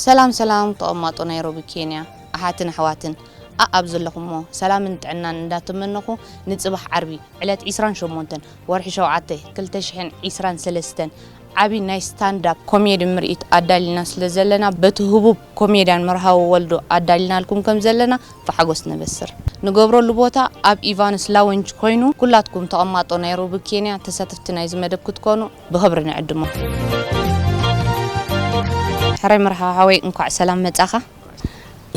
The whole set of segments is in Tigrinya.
ሰላም ሰላም ተቐማጦ ናይሮቢ ኬንያ ኣሓትን ኣሕዋትን ኣኣብ ዘለኹሞ ሰላምን ጥዕናን እንዳተመነኹ ንጽባሕ ዓርቢ ዕለት ዕስራን ሸሞንተን ወርሒ ሸውዓተ ክልተ ሽሕን ዕስራን ሰለስተን ዓቢ ናይ ስታንዳፕ ኮሜዲ ምርኢት ኣዳሊና ስለ ዘለና በቲ ህቡብ ኮሜድያን መርሃዊ ወልዶ ኣዳሊናልኩም ከም ዘለና ብሓጎስ ነበስር። ንገብረሉ ቦታ ኣብ ኢቫንስ ላውንጅ ኮይኑ ኩላትኩም ተቐማጦ ናይሮቢ ኬንያ ተሳተፍቲ ናይዚ መደብ ክትኮኑ ብኽብሪ ንዕድሞ። ሕራይ መርሓባ ሓወይ እንኳዕ ሰላም መጻኻ።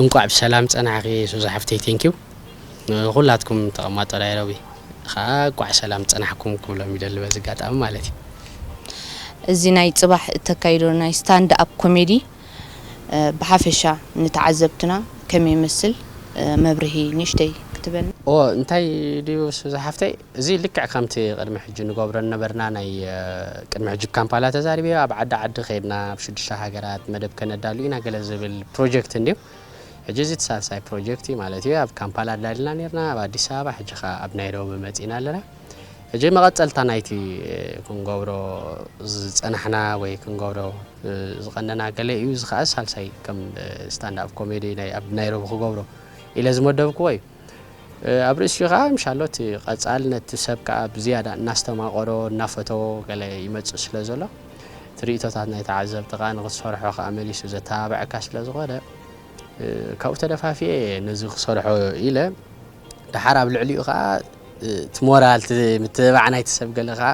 እንኳዕ ብሰላም ጸናሕኪ ሱዛ ሓፍተይ። ቴንኪው። ንኹላትኩም ተቐማጦ ናይሮቢ ከዓ እንኳዕ ሰላም ጸናሕኩም ክብሎም ይደሊ በዚ ኣጋጣሚ ማለት እዩ። እዚ ናይ ጽባሕ እተካይዶ ናይ ስታንድ ኣፕ ኮሜዲ ብሓፈሻ ንተዓዘብትና ከመይ ይመስል መብርሂ ንእሽተይ ክትበልና። ኦ እንታይ ድዩ ሱዛ ሓፍተይ፣ እዚ ልክዕ ከምቲ ቅድሚ ሕጂ ንገብሮ ነበርና ናይ ቅድሚ ሕጂ ካምፓላ ተዛሪበዮ ኣብ ዓዲ ዓዲ ከይድና ኣብ ሽዱሽተ ሃገራት መደብ ከነዳሉ ኢና ገለ ዝብል ፕሮጀክት እንድዩ። ሕጂ እዚ እቲ ሳልሳይ ፕሮጀክት እዩ ማለት እዩ። ኣብ ካምፓላ ኣዳሊና ነርና ኣብ ኣዲስ ኣበባ፣ ሕጂ ከኣ ኣብ ናይሮቢ መጺና ኣለና። ሕጂ መቐጸልታ ናይቲ ክንገብሮ ዝጸናሕና ወይ ክንገብሮ ዝቐነና ገለ እዩ። እዚ ከኣ ሳልሳይ ከም ስታንድ ኣፕ ኮሜዲ ናይ ኣብ ናይሮቢ ክገብሮ ኢለ ዝመደብክዎ እዩ። ኣብ ርእሲኡ ከኣ ምሻሎ እቲ ቀጻሊ ነቲ ሰብ ከኣ ብዝያዳ እናስተማቐሮ እናፈተዎ ገለ ይመጽእ ስለ ዘሎ እቲ ርእይቶታት ናይ ተዓዘብቲ ከኣ ንኽትሰርሖ ከኣ መሊሱ ዘተባብዐካ ስለ ዝኾነ ካብኡ ተደፋፊኤ ነዚ ክሰርሖ ኢለ ደሓር ኣብ ልዕሊኡ ከኣ እቲ ሞራል እቲ ምትብባዕ ናይቲ ሰብ ገለ ከኣ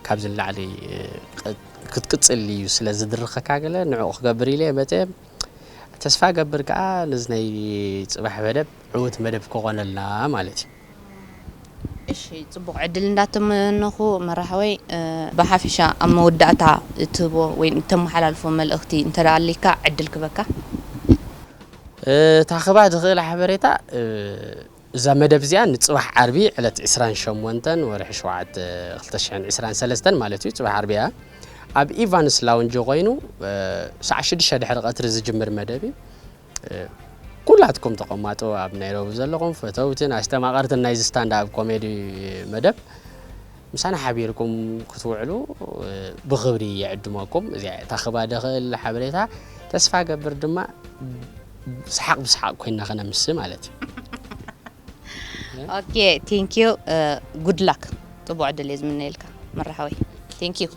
ካብዚ ንላዕሊ ክትቅጽል እዩ ስለ ዝድርኸካ ገለ ንዕኡ ክገብር ኢለ መጸ ተስፋ ገብር ከኣ ነዚ ናይ ጽባሕ መደብ ዕዉት መደብ ክኾነልና ማለት እዩ። እሺ ጽቡቕ ዕድል እንዳተመነኹ መራሕወይ ብሓፈሻ ኣብ መወዳእታ እትህቦ ወይ እተመሓላልፎ መልእኽቲ እንተ ኣለካ ዕድል ክበካ። እታ ክባ ዝኽእል ሓበሬታ እዛ መደብ እዚኣ ንጽባሕ ዓርቢ ዕለት ዕስራን ሸሞንተን ወርሒ ሸውዓተ ክልተ ሽሕን ዕስራን ሰለስተን ማለት እዩ ጽባሕ ዓርቢ እያ ኣብ ኢቫንስ ላውንጅ ኮይኑ ሳዕ ሽዱሽተ ድሕሪ ቀትሪ ዝጅምር መደብ እዩ። ኩላትኩም ተቐማጦ ኣብ ናይሮቢ ዘለኹም ፈተውትን ኣስተማቐርትን ናይዚ ስታንድ ኣፕ ኮሜዲ መደብ ምሳና ሓቢርኩም ክትውዕሉ ብኽብሪ ይዕድመኩም። እዚኣ እታ ክባ ደኽእል ሓበሬታ ተስፋ ገብር ድማ ሰሓቕ ብሰሓቕ ኮይና ከነምስ ማለት እዩ። ኦኬ ቴንክ ዩ ጉድ ላክ ጽቡቕ ዕድል እየ ዝምነየልካ መራሓወይ ቴንክ ዩ።